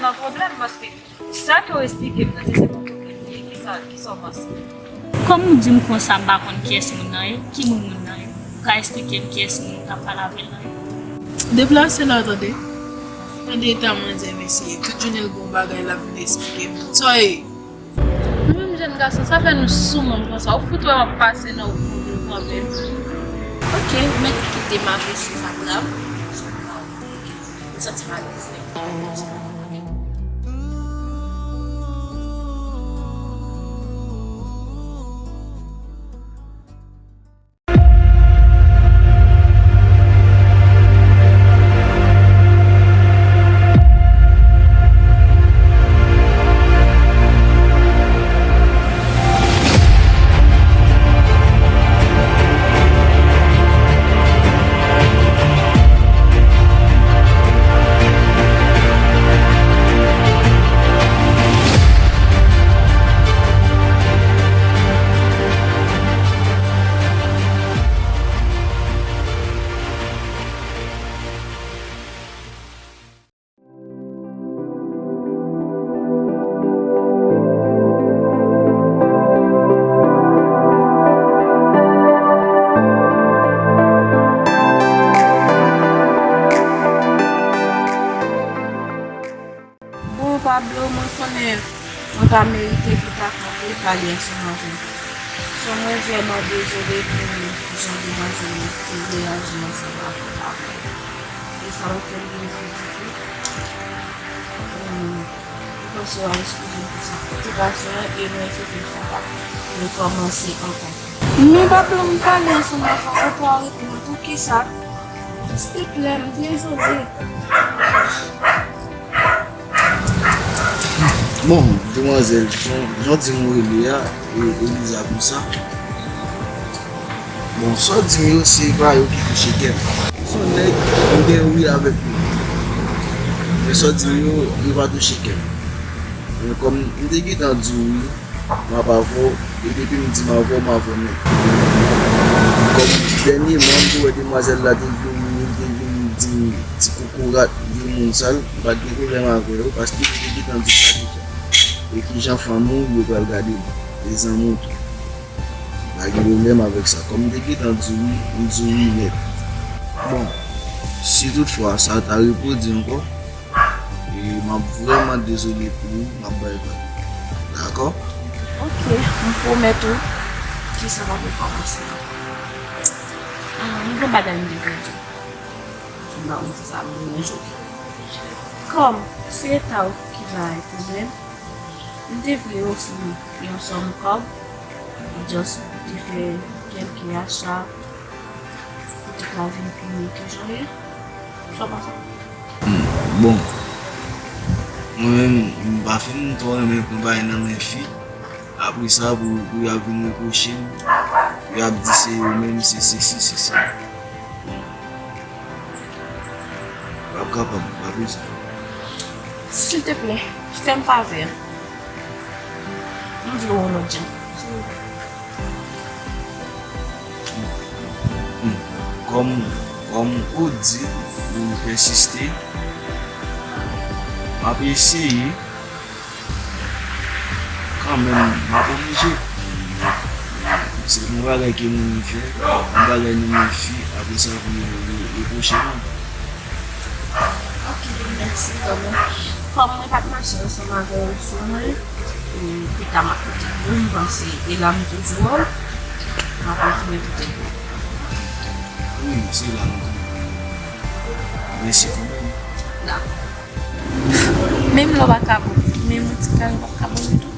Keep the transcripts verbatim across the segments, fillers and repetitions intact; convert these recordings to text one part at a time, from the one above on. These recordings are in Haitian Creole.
Yon pwoblèm, paske sa ke w esplike m nan, se se pa pwoblèm li ye. Kisa, kisa w panse? Kòm ou di m konsa, m pa konn kiyès moun nan ye, ki moun moun nan ye. Ou ka esplike m kiyès moun ou t ap pale avè l nan ye? Deplase la, tande. Tande eta manzè, mesye. Tout jounen l gen yon bagay l ap vin esplike m. Sa w ye? Nou menm jèn gason, sa fè nou sou moun konsa. Ou fout wè m ap pase nan wout mwen vin kanpe. Ok, ou mèt kite m apresye sa m la. M santi m alèz. Bon, Pablo, mwen konnen mwen pa merite pou ta kanpe pale ansanm avè w. So, mwen vrèman dezole pou jan demwazèl nan te reyaji ansanm avè w. E sa pa fè m gen kritike. Mwen panse w a eskize m pou sa. Ti gason an, e mwen swete m kapab rekòmanse ankò. Men pa vle m pale ansanm avè w, ou pa arete mwen. Poukisa? Silteplè, m dezole. Bon, demwazèl, jan, jan w di m ou rele a, e, Eliza konsa. Bon, sa w di m yo, se pa yo ki touche kè m. Se yon nèg m gen wi avèk li. Men sa w di m yo, yo pa touche kè m. Men kòm m te gentan di w wi, m ap avè w, e depi m di m avè w, m avè w nèt. Kòm dènyèman, m te wè demwazèl la te vin, te vin di m ti kokorat, vye moun sal, m pa t gen pwoblèm avè yo, paske m te gentan di sa deja. E kijan fanmi w yo pral gade w, e zanmi w tou. Pa gen pwoblèm avèk sa. Kòm m te gentan di w wi, m di w wi nèt. Bon, si toutfwa sa ta repwodui ankò, e m ap vrèman dezole pou ou, m ap bay vag. Dakò? Ok, m pwomèt ou ke sa pa pou kòmanse ankò. Ah, m gen bagay m te vle di w. M pa konn si sa ap deranj ou. Kòm se eta w ki bay pwoblèm, m te vle ofri w yon sòm kòb, just pou te fè kèlke acha, pou te ka vin pi mye ke jan w ye. Sa w panse? Hmm, bon, mwen menm, m pa fin twò renmen pran bagay nan men fi. Apre sa, pou, pou y ap vin repwoche m, y ap di se yo menm, se sesi, se sela. W ap kapab, w ap bezwen. Silteplè, fè m favè. M vle wè w lòt jan. Hmm. Kòm, kòm ou di, ou pèsiste, m ap eseye. Kanmenm, m ap oblije. Se yon bagay ke nou renmen fè, yon bagay nou renmen fi, apre sa pou yo, yo, yo repwoche nou. Ok, mèsi kanmenm. Kòm mwen pa t mache ansanm avè w sou mwen, e, pita m ap koute pou m panse, e la m toujou an, m ap retounen koute pou. Wi, se la m toujou. Mèsi kanmenm. Dakò. Menm lè w pa ka bon, menm yon ti kare w pa ka ban mwen tou.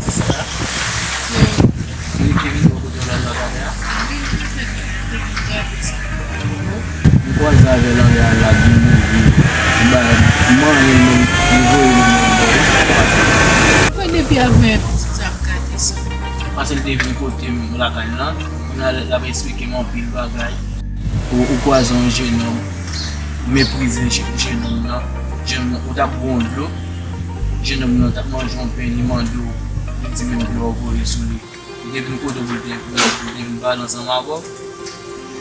Sista, se li ki vin bò kote w la nan kafè a? M kwaze avè l anlè a, l ap vin mouri. M ba, m manyen l menm, m voye l menm bò. Mwen depi avan yè pitit sa ap gade sa. Paske l te vin kote m lakay lan, kounye a l ap eksplike m anpil bagay. Ou, ou kwaze yon jennonm, ou meprize je-, jennonm nan. Jennonm nan, ou t ap bwè yon dlo, jennonm nan t ap manje yon pen, li mande w, li di menm dlo a w voye sou li. Li te vin kote w pou l te, pou l te vin pale ansanm avè w.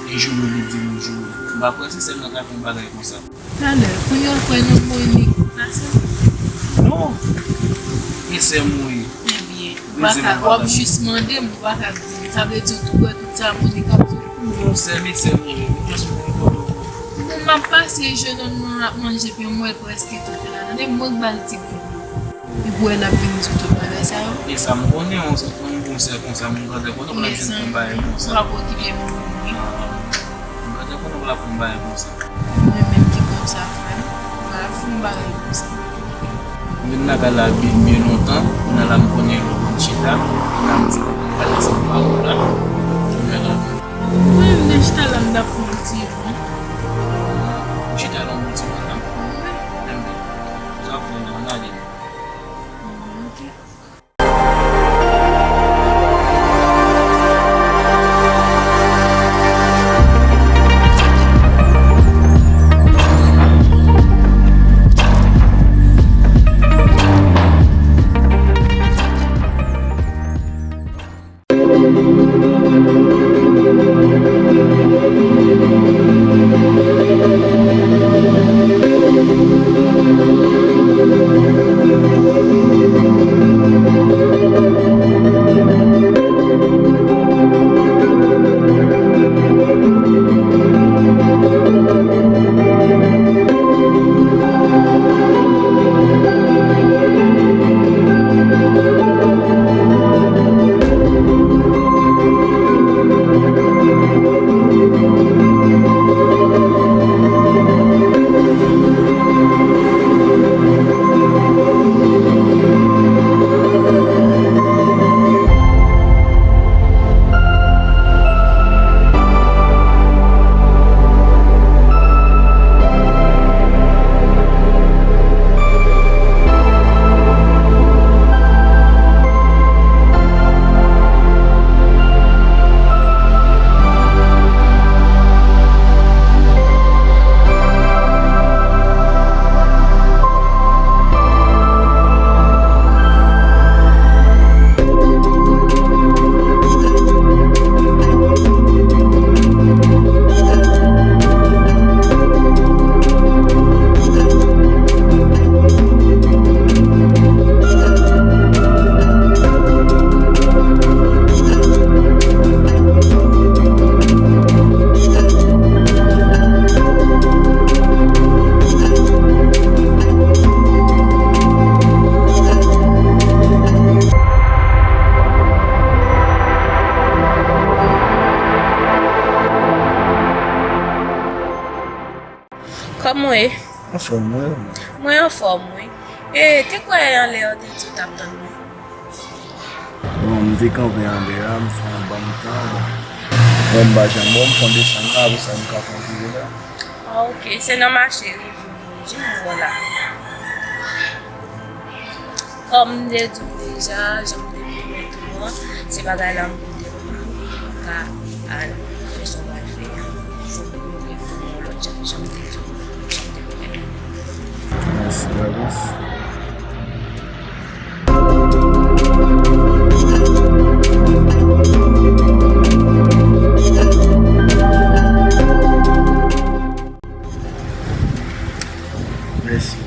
E jou l li di m jou. M pa kwè se sè m nan ka fè yon bagay konsa. Talè, kounye a w kwè nan mwen li pase? Non. E sè m ou ye. Ebyen, ou pa ka, w ap jis mande m, ou pa ka di m. Sa vle di ou tou wè tout sa Monica ap di? Non, sè m e sè m ou ye. Ou jis moun kote w. Bon, m ap pase, jennonm nan ap manje pen, m wè l prèske tou fè la. Tande, mwen k ba l ti gout dlo. Epi wè n ap vin di tout bagay sa yo. E sa m konnen, yon, yon bon sè konsa, m gentan konnen w pral jwenn fè yon bagay konsa. Mezanmi, w ap okipe moun wi. Ah, m gentan konnen w pral fè yon bagay konsa. Mwen menm ki konsa, frè m, m pral fè yon bagay konsa. M vin lakay la byen, byen lontan, kounye a la m konnen lè w konn chita, kounye a m di, m pral ansanm avè w la, kounye a la. Mwen menm, m te chita la, m t ap pran yon ti van. Ou chita la, w pran yon ti van la? Wi. Enben, sa w ap fè la, ann ale. Kòman w ye? Anfòm, wi. Mwen anfòm, wi. E, te kwè anlè an te di w t ap tann mwen. Bon, m te kanpe anlè a, m fè yon bann tan, bon. Mwen, m pa janm wè w, m fè yon desann la, apre sa, m ka fè yon vire la. Ah, ok. Se nan mache rive m jwenn ou la. Kòm m te di w deja, jan m te pwomèt ou an, se bagay la m pote pou ou, pou w ka al fè sa w pral fè a. Fòk nou revini yon lòt jan, jan m te di w, jan m te pwomèt ou. Mèsi, Gladys. Mèsi.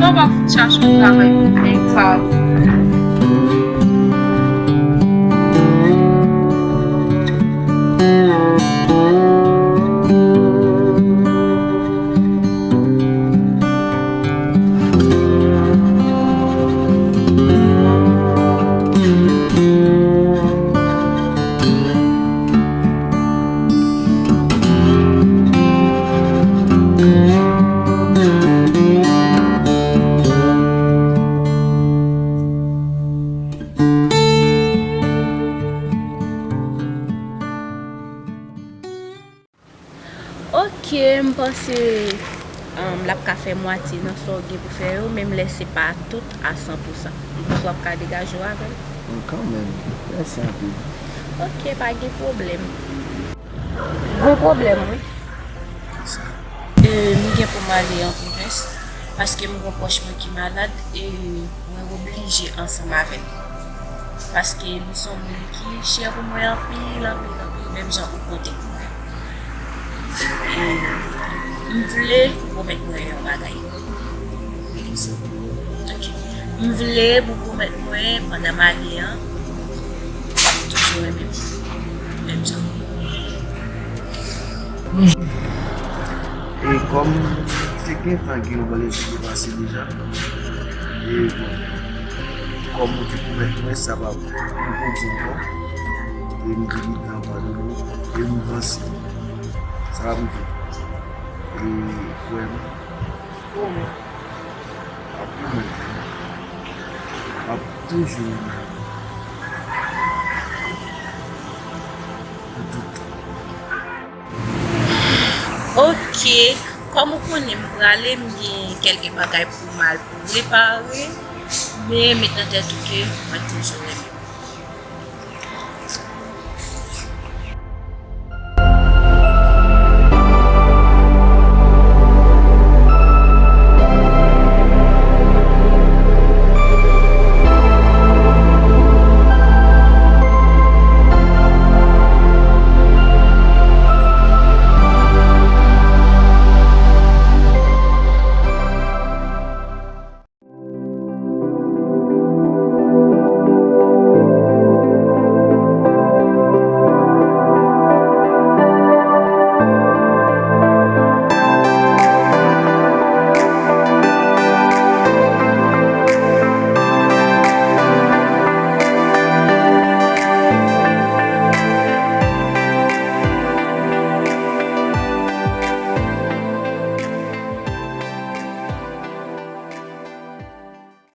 Ou pa fout chache yon travay pou fè, pa. Ok, m panse, um, l ap ka fè mwatye nan sa w gen pou fè yo, menm lè se pa tout a san pou san. M panse w ap ka degaje w avè l. Bon, kanmenm, mèsi anpil. Ok, pa gen pwoblèm. Gon pwoblèm, wi. E, m gen pou m ale an pwovens, paske m gon pwòch mwen ki malad, e mwen oblije ansanm avè l. Paske li se yon moun ki chè pou mwen anpil, anpil, anpil, menm jan ou konte pou mwen. E m vle ou pwomèt mwen yon bagay. Ok. M vle pou w pwomèt mwen pandan m ale an, w ap toujou renmen m. Menm jan. E kòm te gentan gen yon bann lè ki te pase deja, e bon, kòm ou te pwomèt mwen, sa pa pou di ankò, e m vini anba nou, e m vanse. Sa va pou di. E kwè m. Bon, m ap renmen w. M ap toujou renmen w. Pou tout tan. Ok, kòm ou konnen m prale, m gen kèlke bagay pou m al prepare, men met nan tèt ou ke mwen toujou renmen w.